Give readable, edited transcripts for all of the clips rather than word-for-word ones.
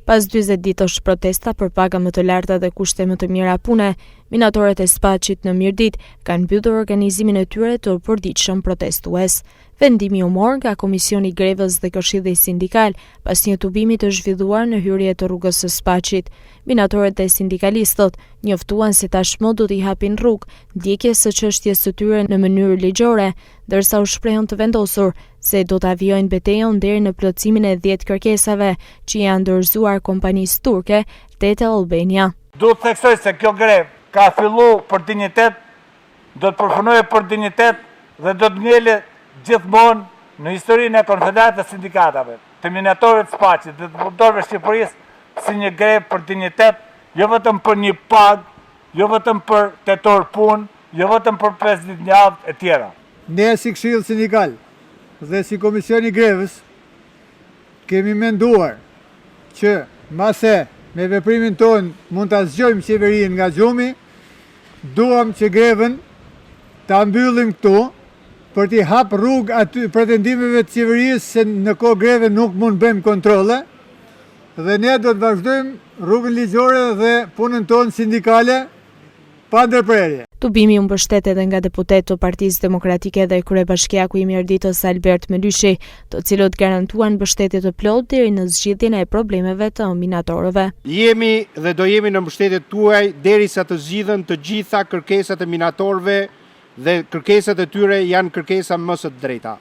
Pas 40 ditësh protesta për paga më të larta dhe kushte më të mira pune, minatorët e Spaçit në Mirditë kanë mbyllur organizimin e tyre të përditshëm protestues. Vendimi u mor nga Komisioni i Grevës dhe Këshilli Sindikal pas një tubimi të zhvilluar në hyrje të rrugës së Spaçit. Minatorët dhe sindikalistët njoftuan se tashmë do t'i hapin rrugë ndjekjes së çështjes së tyre në mënyrë ligjore, ndërsa u shprehën të vendosur se do ta vijojnë betejën deri në plotësimin e 10 kërkesave që i janë dorëzuar kompanisë turke Tete Albania. Du të theksoj se kjo grevë ka fillu për dinjitet, do të përfundojë për dinjitet dhe do të ngelet gjithmonë në historinë e Konfederatës Sindikatave, të minatorëve të Spaçit dhe të punëtorëve Shqipërisë si një grevë për dinjitet, jo vetëm për një pagë, jo vetëm për 8 orë punë, jo vetëm për 5 ditë në javë e tjera. Ne si Këshill Sindikal dhe si Komision i Grevës kemi menduar që mbase me veprimin tonë mund ta zgjojmë qeverinë nga gjumi, duam që grevën ta mbyllim këtu për t'i hap rrugë aty pretendimeve të qeverisë se në kohë greve nuk mund bëjmë kontrolle dhe ne do të vazhdojmë rrugën ligjore dhe punën tonë sindikale pa ndërprerje. Tubimi u mbështet edhe nga deputetë të Partisë Demokratike dhe kryebashkiaku i Mirditës Albert Mëlyshi, të cilët garantuan mbështetje të plotë deri në zgjidhjen e problemeve të minatorëve. Jemi dhe do jemi në mbështetje tuaj derisa të zgjidhen të gjitha kërkesat e minatorëve dhe kërkesat e tyre janë kërkesa më së të drejta.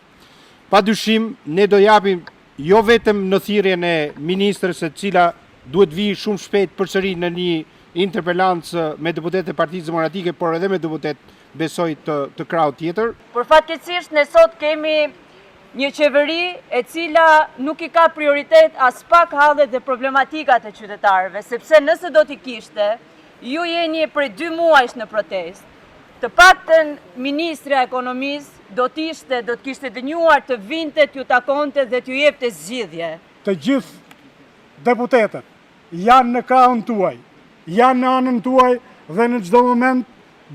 Pa dyshim, ne do japim jo vetëm në thirrjen e ministres e cila duhet vijë shumë shpejt përsëri në një interpelancë me deputetët e Partisë Demokratike, por edhe me deputet besoj të, të krahut tjetër. Por fatkeqësisht ne sot kemi një qeveri e cila nuk i ka prioritet as pak hallet dhe problematikat e qytetarëve, sepse nëse do t'i kishte, ju jeni prej dy muajsh në protestë. Të paktën Ministrja e Ekonomisë do të ishte, do të kishte denjuar të vinte, t'ju takonte dhe t'ju jepte zgjidhje. Të gjithë deputetët janë në krahun tuaj, janë në anën tuaj dhe në çdo moment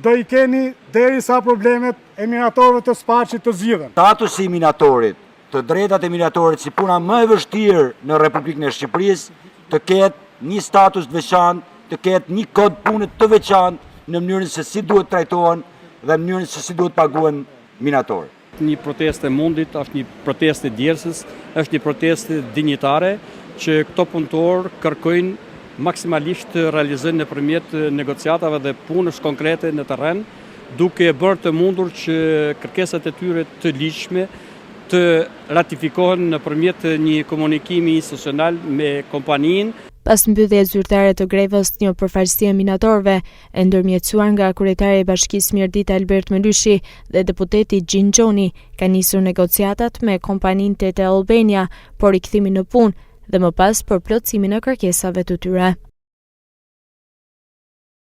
do i keni derisa problemet e minatorëve të Spaçit të zgjidhen. Statusi i minatorit, të drejtat e minatorit si puna më e vështirë në Republikën e Shqipërisë, të ketë një status të veçantë, të ketë një kod pune të veçantë në mënyrën se si duhet trajtohen dhe në mënyrën se si duhet paguhen minatorët. Një protestë e mundit, është një protestë e djersës, është një protestë dinjitare që këto punëtorë kërkojnë maksimalisht të realizojnë nëpërmjet negociatave dhe punës konkrete në terren, duke bërë të mundur që kërkesat e tyre të ligjshme të ratifikohen nëpërmjet një komunikimi institucional me kompaninë. Pas mbylljes zyrtare të grevës, një përfaqësi e minatorëve, e ndërmjetësuar nga kryetari i Bashkisë Mirditë Albert Mëlyshi dhe deputeti Gjin Gjoni, ka nisur negociatat me kompaninë Tete Albania për rikthimin në punë dhe më pas për plotësimin e kërkesave të tyre.